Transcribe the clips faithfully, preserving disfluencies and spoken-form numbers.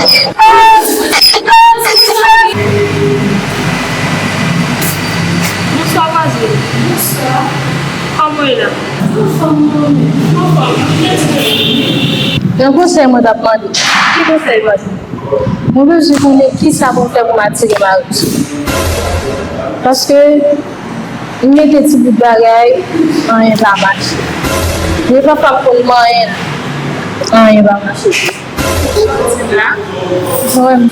Bonswa vwazin. Bonswa. Kòman w ye la? Anfòm, anfòm. Yon konsèy mwen t ap mande. Ki konsèy vwazin? Mwen bezwen konnen kisa pou m fè pou m atire mari m sou mwen. Paske m mete ti bout bagay, anyen pa mache. Men papa m konn manyen l, anyen pa mache. Mwen menm,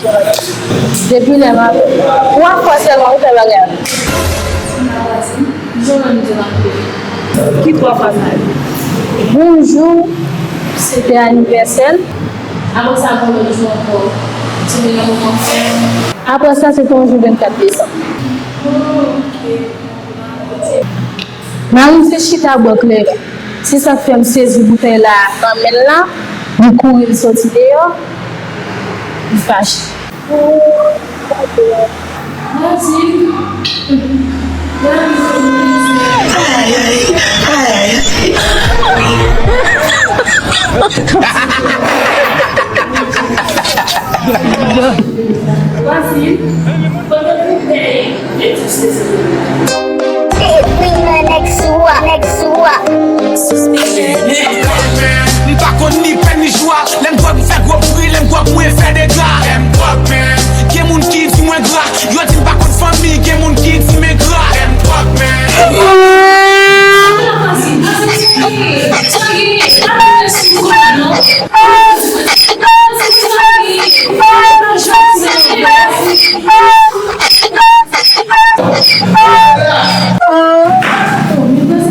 depi lè m avè w, twa fwa sèlman ou fè bagay avè m. Ki twa fwa sa yo? Bonjou, se te anivèsè l. Apre sa, gon lòt jou ankò, se te yon moman fèt. Apre sa, se te yon jou vennkat desanm. Oh, ok. Mari m se chita bò kleren. Se sa k fè m sezi boutèy la nan men l la, li kouri l soti deyò, li fache. Vwazin, pandan nou peye epi sezi. Epi nan nèg sou a, nèg sou a. M pa konn ni pèn ni jwa. Lè m gwòg m fè gwo bri, lè m gwòg mwen fè dega. Lè m gwòg men, gen moun ki di mwen gra. Yo di m pa konn fanmi, gen moun ki di m engra. Lè m gwòg men. Vwazin,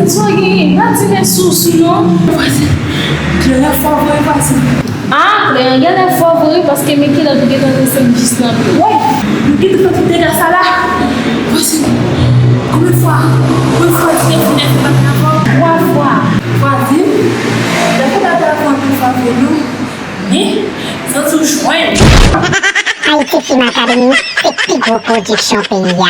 sa w genyen? Pa di men sou, sou non. Vwazin, kleren fò vre, vwazin. Ah, kleren genlè fò vre, paske men kilòt ou gentan trese m jis nan pye. Wi, nou gentan fè tout dega sa la. Vwazin, konbyen fwa? Konbyen fwa ti te founen fè bagay avè w? Twa fwa. Vwazin, dakò, dakò, dakò, anpil fwa vre non. Men, santi w jwenn. Haiti Film Academy se pi gwo pwodiksyon peyi a.